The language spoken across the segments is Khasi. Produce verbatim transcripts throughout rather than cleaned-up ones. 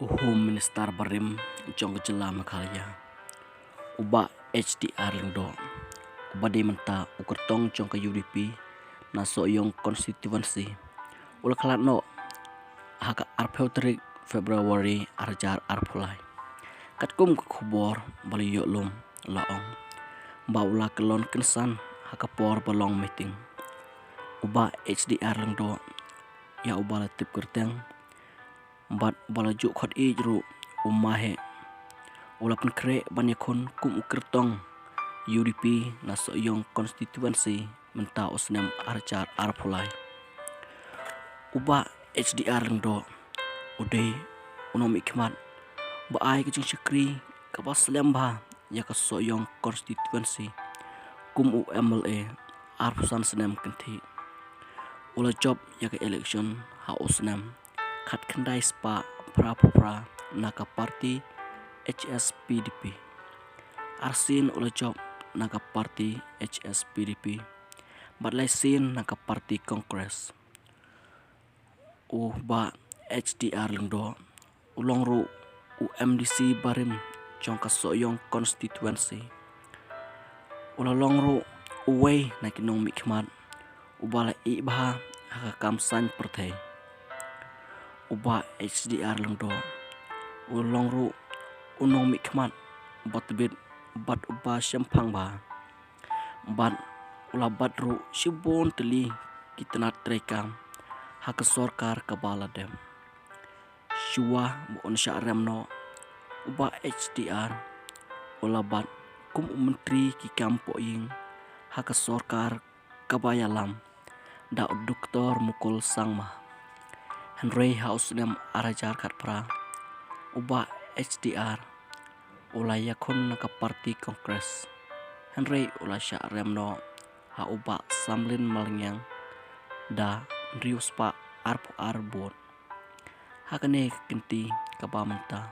U Home Minister barim jong ka jylla Meghalaya, u Bah H D R Lyngdoh, uba dei mynta u kyrtong jong ka U D P na Sohiong Constituency, u la khlad noh ha ka arphew tarik February arhajar arphew lai. Katkum ka khubor ba la ïoh lum, la ong ba u la kyllon kynsan ha ka por ba long meeting. U Bah H D R Lyngdoh, ïa uba la tip kyrteng bad uba la ju khot ïeit ruh u Ma Heh, u la pynkhreh ban ïakhun kum u kyrtong U D P na Sohiong Constituency mynta u snem arhajar arphew lai. U Bah H D R Lyngdoh u dei u nongmihkhmat ba ai ka jingshakri kaba slem bha ïa ka Sohiong Constituency kum u M L A arphew san snem kynthih. U la jop ïa ka election ha u snem khatkhyndai spah phraphew phra na ka party H S P D P. Arsien u la jop na ka party H S P D P bad laisien na ka party Congress. U Bah H D R Lyngdoh u long ruh u M D C barim jong ka Sohiong Constituency. U la long ruh uwei na ki nongmihkhmat uba la ïeh bha ha ka kam saiñ pyrthei. U Bah H D R Lyngdoh u long ruh u nongmihkhmat ba tbit bad uba shemphang bha. Bad u la bat ruh shibun tylli ki tnat treikam ha ka sorkar kaba la dep. Shuwa ba un shah rem noh, u Bah H D R u la bat kum u Myntri ki kam pohïing ha ka sorkar kaba ïalam da u Doktor Mukul Sangma. Hynrei ha u snem arhajar khatphra, u Bah H D R u la ïakhun na ka party Congress. Hynrei u la shah rem noh ha u Bah Samlin Malngiang da hynriew spah arphew ar vote. Ha kane ka kynti kaba mynta,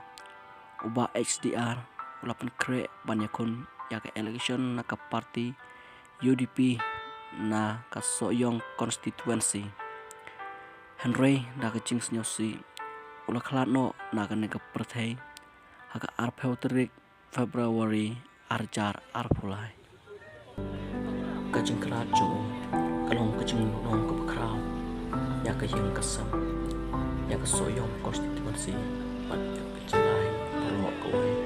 u Bah H D R u la pynkhreh ban ïakhun ïa ka election na ka party U D P na ka Sohiong Constituency. Hynrei da ka jingsngewsih, u la khlad noh na kane ka pyrthei ha ka arphew tarik February arhajar arphew lai. Ka jingkhlad jong u ka long ka jinglong kaba khraw ïa ka ïing ka sem, ïa ka Sohiong Constituency bad ïa ka jylla baroh kawei.